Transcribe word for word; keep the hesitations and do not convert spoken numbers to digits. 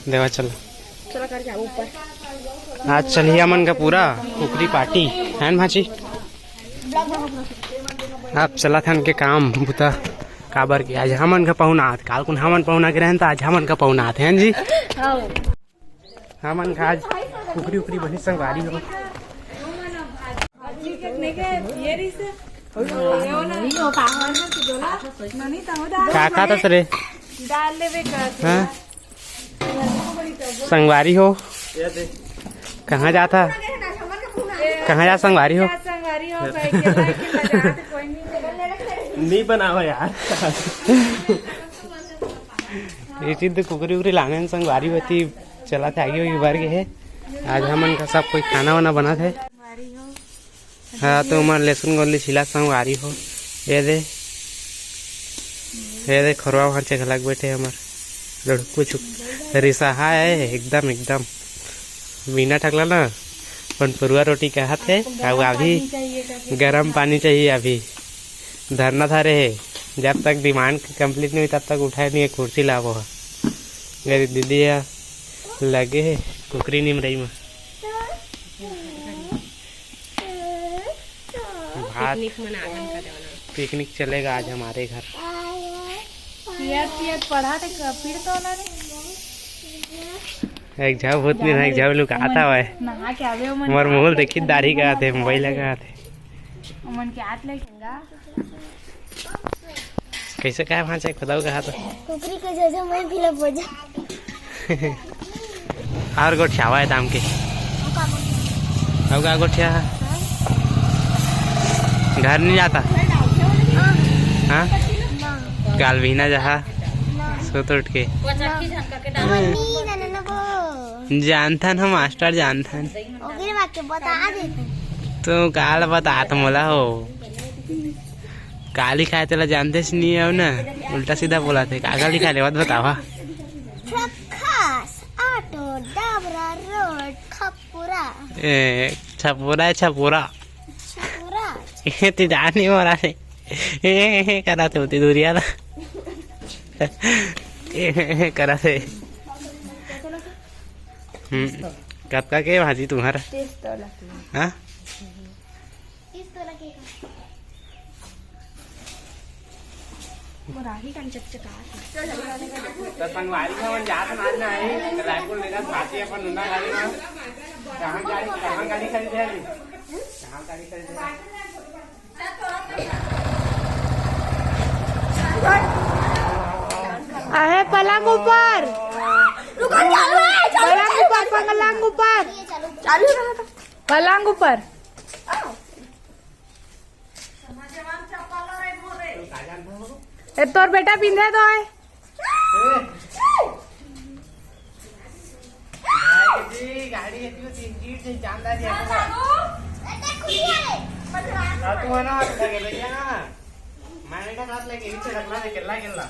देवा चल। चला करके आओ ऊपर। आज चलिया मन का पूरा कुकरी पार्टी है न भांची। आप चला थन के काम बुता, काबर के आज हमन का पहुना आत, काल कुन हमन पहुना के रहन त आज हमन का पहुना आत है जी। हाँ। हमन का आज कुकरी उकरी बनी संगवारी हो। का खात हस रे? डाल लेवे का। हाँ? संगवारी हो, कहाँ जात हा? कहाँ जा संगवारी हो? संगवारी हो, कह के, कह के लगा दे, कोई नहीं मिला। नहीं बनावा यार। ये चीज तो कुकरी उकरी लाने में संगवारी होती चला थे, आगे होगी बार के है। आज हमन का सब कोई खाना वाना बना थे। हाँ, तो हमर लहसुन गोली छिला संगवारी हो। ये दे, ये दे, खोरवा भांचे घलक बैठे हमर लड़कू चुक रिसाहा है एकदम, एकदम बिना ठकला ना। अपन पुरुआ रोटी कहत है, अब अभी गरम पानी चाहिए, अभी धरना धरे है। जब तक डिमांड कंप्लीट नहीं हुई, तब तक उठाए नहीं है कुर्सी लाबो हा। मेरी दीदी है लगे है कुकरी निमरई में। भात पिकनिक मनाथन का देवना। पिकनिक चलेगा आज हमारे घर। पियत पियत पढ़ा थे, क-, पीड़ तो ना रे। एक झाव भूत नहीं, एक झाव लुकाता हुआ है। नहा के आवे ओमन। मोर मुंह देखी दाढ़ी का आते, मोबाइल लगा आते। ओमन के हाथ ले गंगा। कैसे काय भांचा खुदाऊ कहा तो? कुकरी के जैसे मैं भी लग बजा। और गोठियावा है दाम के। अब का गोठिया? घर नहीं जाता? हाँ? काल भी ना जहा। सोत उठ के। जानथन हम मास्टर जानथन। ओकरे बात के बता देथन। तो काल बतात मोला हो। काली खाए तेला जानते से नहीं हो ना, उल्टा सीधा बोला थे। का काली खाए ले बात बतावा। ट्रक, खास, ऑटो, डबरा, रोड, खपुरा। ए, छपुरा है, छपुरा। छपुरा। ए, ते जाने वाला रे। ए, ए, करा थे होती दूरिया ना। ए, ए, करा थे। हम्म, कतका के भाजी तुम्हारा? तीस तोला के। हाँ? तीस तोला के का? मोराही कन चकचका। तो संगवारी हमन जात ना ना है, रायपुर ले जात भाजी अपन उन्ना गाड़ी में। कहाँ गाड़ी, कहाँ गाड़ी खरीदे हैं? कहाँ गाड़ी खरीदे हैं? आहे पलंग ऊपर। रुको, चालू है, चालू है, पलंग ऊपर, पलंग ऊपर। चालू है। पलंग ऊपर। ए, तोर बेटा पिंधे तो है। ए। भाई जी, गाड़ी है, क्यों तीन चीज नहीं जानता जी आपको? ना तू है ना, आप लगे भैया ना। मैं बेटा साथ लेके पीछे रखना है, किल्ला, किल्ला।